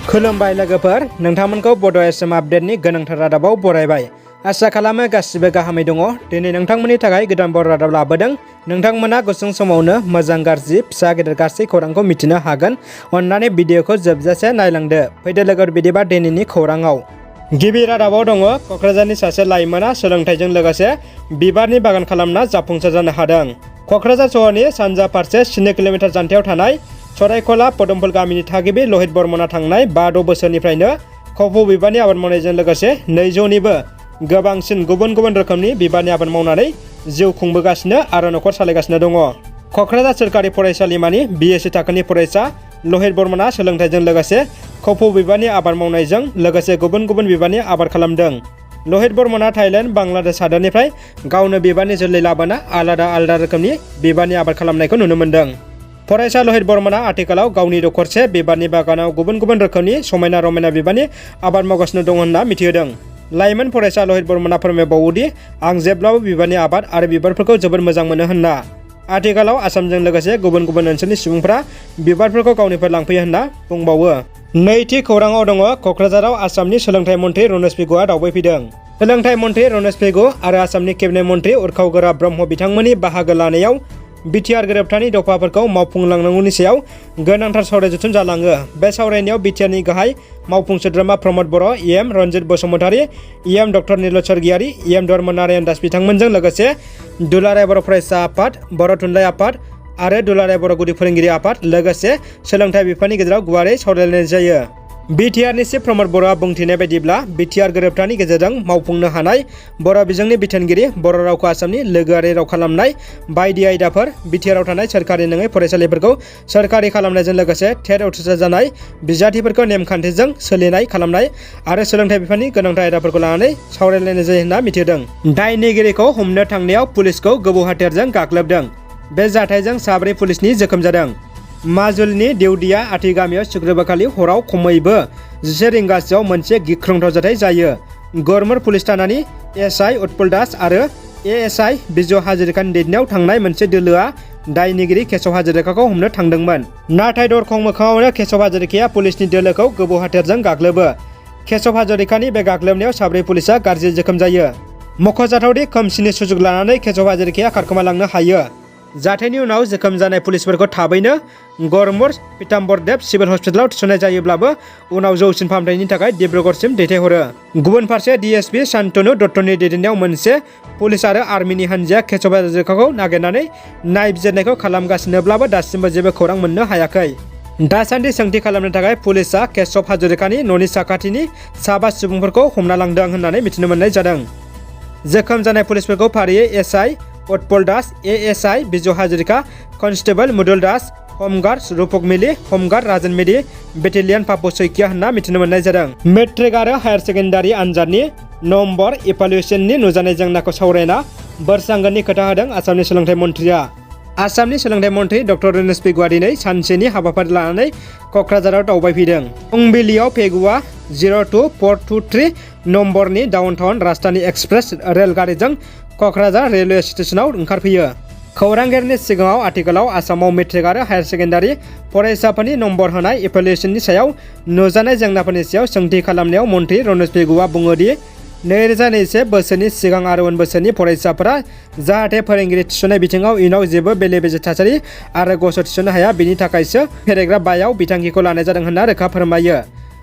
खुलुमबाय लोगोफोर, नोंथांमोनखौ बड' एसएम आपडेटनि गोनांथार रादाबाव बरायबाय। आसा खालामो गासिबो गाहामै दङ। दिनै नोंथांमोननि थाखाय गोदान बर' रादाब लाबोदों। नोंथांमोना गुसुं समावनो मोजां गाज्रि फिसा गेदेर गासै खौरांखौ मिथिनो हागोन। अन्नानै भिडिअखौ जोबजासे नायलांदो। फैदो लोगोफोर, बिदिबा दिनैनि खौराङाव गिबि रादाबाव दङ। क'क्राझारनि सासे लाइमोना सोलोंथाइजों लोगोसे बिबारनि बागान खालामना जाफुंसार जानो हादों। क'क्राझार सहरनि सानजा फारसे 7 किल'मिटार जानथायाव थानाय सरायखला पदमफुल गामिनि थागिबि लहित बर्मनआ थांनाय 5-6 बोसोरनिफ्रायनो कफु बिबारनि आबाद मावनायजों लोगोसे 200निबो गोबांसिन गुबुन गुबुन रोखोमनि बिबारनि आबाद मावनानै जिउ खुंबोगासिनो आरो न'खर सालायगासिनो दङ। क'क्राझार सोरखारि फरायसालिमानि BSc थाखोनि फरायसा लहित बर्मनआ सोलोंथाइजों लोगोसे कफु बिबारनि आबाद मावनायजों लोगोसे गुबुन गुबुन बिबारनि आबाद खालामदों। लहित बर्मनआ थाइलेन्ड, बांलादेश हादोरनिफ्राय गावनो बिबारनि जोलै लाबोना आलादा आलादा रोखोमनि बिबारनि आबाद खालामनायखौ नुनो मोन्दों। फरायसा लहित बर्मनआ आथिखालाव गावनि दखरसे बिबारनि बागानाव गुबुन गुबुन रोखोमनि समायना रमायना बिबारनि आबाद मावगासिनो दं होनना मिथिहोदों। लाइमोन फरायसा लहित बर्मनआ फोरमायबावोदि, आं जेब्लाबो बिबारनि आबाद आरो बिबारफोरखौ जोबोद मोजां मोनो होनना। आथिखालाव आसामजों लोगोसे गुबुन गुबुन ओनसोलनि सुबुंफोरा बिबारफोरखौ गावनिफ्राय लांफैयो होनना बुंबावो। नैथि खौराङाव दङ। क'क्राझाराव आसामनि सोलोंथाइ मन्थ्रि रनेश पेगुआ दावबायफैदों। सोलोंथाइ मन्थ्रि रनेश पेगु आरो आसामनि केबिनेट मन्थ्रि उर्खाव गोरा ब्रह्म बिथांमोननि बाहागो लानायाव बिटिआर गोरोबथानि दफाफोरखौ मावफुंलांनांगौनि सायाव गोनांथार सावराय जथुम जालाङो। बे सावरायनायाव बिटिआरनि गाहाय मावफुं सोद्रोमा Pramod Boro', EM Ranjit Basumatary, EM doctor Nilay Swargiary, EM Dharma Narayan Das बिथांमोनजों लोगोसे दुलाराय बर' फरायसा आफाद, बर' थुनलाइ आफाद आरो दुलाराय बर' गुदि फोरोंगिरि आफाद लोगोसे सोलोंथाइ बिफाननि गेजेराव गुवारै सावरायलायनाय जायो। बिटिआरनि चिफ प्रमद बर'आ बुंथिनाय बायदिब्ला, बिटिआर गोरोबथानि गेजेरजों मावफुंनो हानाय बर' बिजोंनि बिथोनगिरि, बर' रावखौ आसामनि लोगोआरि राव खालामनाय बायदि आयदाफोर, बिटिआरआव थानाय सोरखारि नङै फरायसालिफोरखौ सोरखारि खालामनायजों लोगोसे टेट उथ्रिसार जानाय बिजाथिफोरखौ नेमखान्थिजों सोलिनाय खालामनाय आरो सोलोंथाइ बिफाननि गोनांथार आयदाफोरखौ लानानै सावरायलायनाय जायो होनना मिथिहोदों। दायनिगिरिखौ हमनो थांनायाव पुलिसखौ गोबौ हाथियारजों गाग्लोबदों। बे जाथायजों 4 पुलिसनि जोखोम जादों। माजुलिनि देवदिया आथि गामियाव शुक्रबारखालि हराव खमैबो 11 रिंगासोआव मोनसे गिख्रंथाव जाथाय जायो। गरमुर पुलिस थानानि SI उत्पल दास आरो ASI बिजय हाजरिकानि दैदेननायाव थांनाय मोनसे दोलोआ दायनिगिरि केशव हाजरिकाखौ हमनो थांदोंमोन। नाथाय दरखं मोखाङावनो केशव हाजरिकाया पुलिसनि दोलोखौ गोबौ हाथियारजों गाग्लोबो। केशव हाजरिकानि बे गाग्लोबनायाव 4 पुलिसा गाज्रि जोखोम जायो। मख'जाथावदि खोमसिनि सुजुग लानानै केशव हाजरिकाया खारखोमालांनो हायो। जाथायनि उनाव जोखोम जानाय पुलिसफोरखौ थाबैनो गरमुर पीताम्बरदेव सिभिल हस्पिटालाव थिसननाय जायोब्लाबो उनाव जौसिन फाहामथायनि थाखाय डिब्रुगड़सिम दैथायहरो। गुबुन फारसे DSP शान्तनु दत्तनि दैदेननायाव मोनसे पुलिस आरो आर्मिनि हान्जाया केशव हाजरिकाखौ नागिरनानै नायबिजिरनायखौ खालामगासिनोब्लाबो दासिमबो जेबो खौरां मोननो हायाखै। दासान्दि सोंथि खालामनो थाखाय पुलिसआ केशव हाजरिकानि न'नि साखाथिनि 5 सुबुंफोरखौ हमना लांदों होननानै मिथिनो मोननाय जादों। जोखोम जानाय पुलिसफोरखौ फारियै SI Utpal Das, ASI Bijay Hazarika, constable Mudhol Das, home guard रूपक मिलि, हमगार्ड राजन मेधि, बेटेलियन पापु सैकिया होनना मिथिनो मोननाय जादों। मेट्रिक आरो हायार सेकेन्डारि आनजादनि नम्बर इभालुएसननि नुजानाय जेंनाखौ सावरायना बोरसांगोननि खोथा होदों आसामनि सोलोंथाइ मन्थ्रिया। आसामनि सोलोंथाइ मन्थ्रि डक्टर रनेश पेगुआ दिनै सानसेनि हाबाफारि लानानै क'क्राझाराव दावबायफैदों। फुंबिलियाव पेगुआ 02423 नम्बरनि डाउनटाउन राजधानी एक्सप्रेस रेलगारिजों क'क्राझार रेलवे स्टेशनाव ओंखारफैयो। खौरांगिरिनि सिगाङाव आथिखालाव आसामाव मेट्रिक आरो हायार सेकेन्डारि फरायसाफोरनि नम्बर होनाय इभालुएसननि सायाव नुजानाय जेंनाफोरनि सायाव सोंथि खालामनायाव मन्थ्रि रनेश पेगुआ बुङोदि, 2021 बोसोरनि सिगां आरो उन बोसोरनि फरायसाफोरा जाहाथे फोरोंगिरि थिसननाय बिथिङाव इयुनाव जेबो बेले-बेजे थासारि आरो गसर थिसननो हाया, बिनि थाखायसो पेराग्राफ 5 आव बिथांखिखौ लानाय जादों होनना रोखा फोरमायो।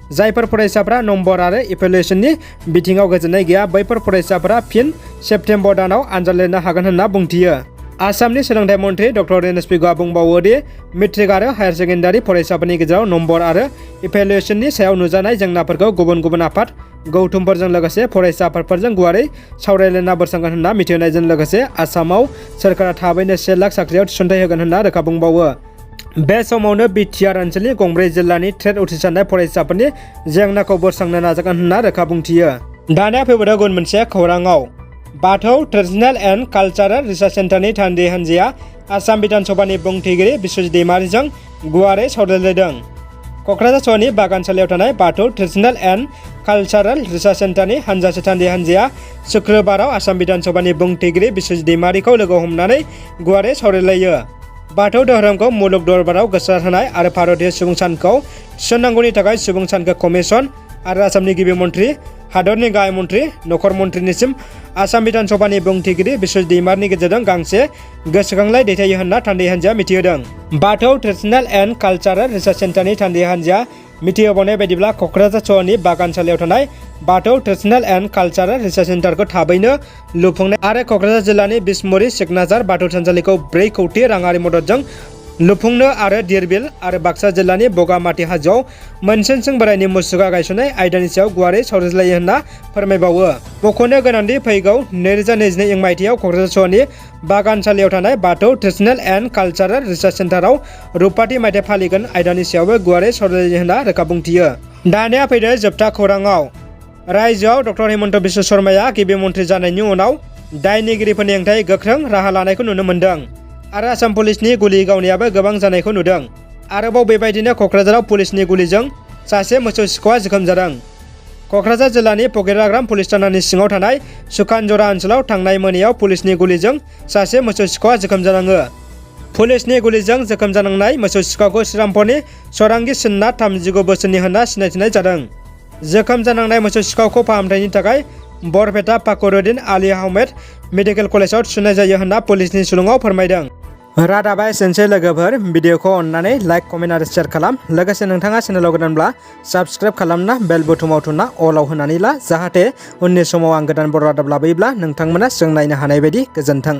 जायफोर फरायसाफोरा नम्बर आरो इभालुएसननि बिथिङाव गोजोननाय गैया, बैफोर फरायसाफोरा फिन सेप्तेम्बर दानाव आनजाद लिरनो हागोन होनना बुंथियो। आसामनि सोलोंथाइ मन्थ्रि डक्टर रनेश पेगुआ बुंबावोदि, मेट्रिक आरो हायार सेकेन्डारि फरायसाफोरनि गेजेराव नम्बर आरो इभालुएसननि सायाव नुजानाय जेंनाफोरखौ गुबुन गुबुन आफाद गौथुमफोरजों लोगोसे फरायसा आफादफोरजों गुवारै सावरायलायना बोरसांगोन होनना मिथिहोनायजों लोगोसे आसामाव सोरखारा थाबैनो 1 लाख साख्रियाव थिसनथाइ होगोन होनना रोखा बुंबावो। बे समावनो बिटिआर ओनसोलनि गंब्रै जिल्लानि टेट उथ्रिसारनाय फरायसाफोरनि जेंनाखौ बोस्रांनो नाजागोन होनना रोखा बुंथियो। दानिया फैबाय गुबुन मोनसे खौराङाव। बाथौ ट्रेडिसनेल एन्ड कालचारेल रिसार्च सेन्टारनि थान्दै हान्जाया आसाम बिधान सभानि बुंथिगिरि बिश्वजित दैमारिजों गुवारै सावरायलायदों। क'क्राझार सहरनि बागानसालियाव थानाय बाथौ ट्रेडिसनेल एन्ड कालचारेल रिसार्च सेन्टारनि हान्जासे थान्दै हान्जाया शुक्रबाराव आसाम बिधान सभानि बुंथिगिरि बिश्वजित दैमारिखौ लोगो हमनानै गुवारै सावरायलायो। बाथौ धोरोमखौ मुलुग दरबाराव गोसारहोनाय आरो भारतीय सुबुं सानखौ थिसननांगौनि थाखाय सुबुं सानखो कमिसन आरो आसामनि गिबि मन्थ्रि हादरनि गाहाय मन्थ्रि नखर मन्थ्रिनिसिम आसाम बिधान सभानि बुंथिगिरि बिश्वजित दैमारिनि गेजेरजों गांसे गोसोखांलाइ दैथायो होनना थान्दै हान्जाया मिथिहोदों। बाथौ ट्रेडिशनेल एन्ड कालचारेल रिसार्च सेन्टारनि थान्दै हान्जाया मिथिहोबावनाय बायदिब्ला क'क्राझार सहरनि बागानसालियाव थानाय बाथौ ट्रेडिशनेल एन्ड कालचारेल रिसार्च सेन्टारखौ थाबैनो लुफुंनाय आरो क'क्राझार जिल्लानि बिसमुरि सिकनाझार बाथौ थानसालिखौ 4 कौटि राङारि मददजों लुफुंनो आरो धिरबिल आरो बाक्सा जिल्लानि बगामाथि हाजोआव मोनसेनसिं बोराइनि मुसुखा गायसननाय आयदानि सायाव गुवारै सावरायज्लायो होनना फोरमायबावो। मख'नो गोनांदि फैगौ 2022 इं मायथाइयाव क'क्राझार सहरनि बागानसालियाव थानाय बाथौ ट्रेडिशनेल एन्ड कालचारेल रिसार्च सेन्टाराव रुपाथि मायथाइ फालिगोन आयदानि सायावबो गुवारै सावरायलायो होनना रोखा बुंथियो। दानिया फैदो जोबथा खौराङाव। रायजोआव डक्टर हिमन्त बिश्व शर्माया गिबि मन्थ्रि जानायनि उनाव दायनिगिरिफोरनि हेंथायै गोख्रों राहा लानायखौ नुनो मोन्दों आरो आसाम पुलिसनि गुलि गावनायाबो गोबां जानायखौ नुदों। आरोबाव बेबायदिनो क'क्राझाराव पुलिसनि गुलिजों सासे मोसौ सिखावा जोखोम जादों। क'क्राझार जिल्लानि फकिराग्राम पुलिस थानानि सिङाव थानाय सुखानजरा ओनसोलाव थांनाय मोनायाव पुलिसनि गुलिजों सासे मोसौ सिखावा जोखोम जानाङो। पुलिसनि गुलिजों जोखोम जानांनाय मोसौ सिखावखौ श्रीरामपुरनि सरांगी सिन्हा 39 बोसोरनि होनना सिनायथिनाय जादों। जोखोम जानांनाय मोसौ सिखावखौ फाहामथायनि थाखाय बरपेटा फाखरुद्दिन आली आहमेद मेडिकेल कलेजाव थिसननाय जायो होनना पुलिसनि सुलुङाव फोरमायदों। रादाबा एसेनोसै लोगोफोर, भिडिअखौ अननानै लाइक कमेन्ट आरो शेयार खालाम। लोगोसे नोंथाङा चेनेलाव गोदानब्ला साबस्क्राइब खालामना बेल बुथुमाव थुना अलाव होनानै ला, जाहाथे उननि समाव आं गोदान बर' रादाब लाबोयोब्ला नोंथांमोना जों नायनो हानाय बायदि। गोजोन्थों।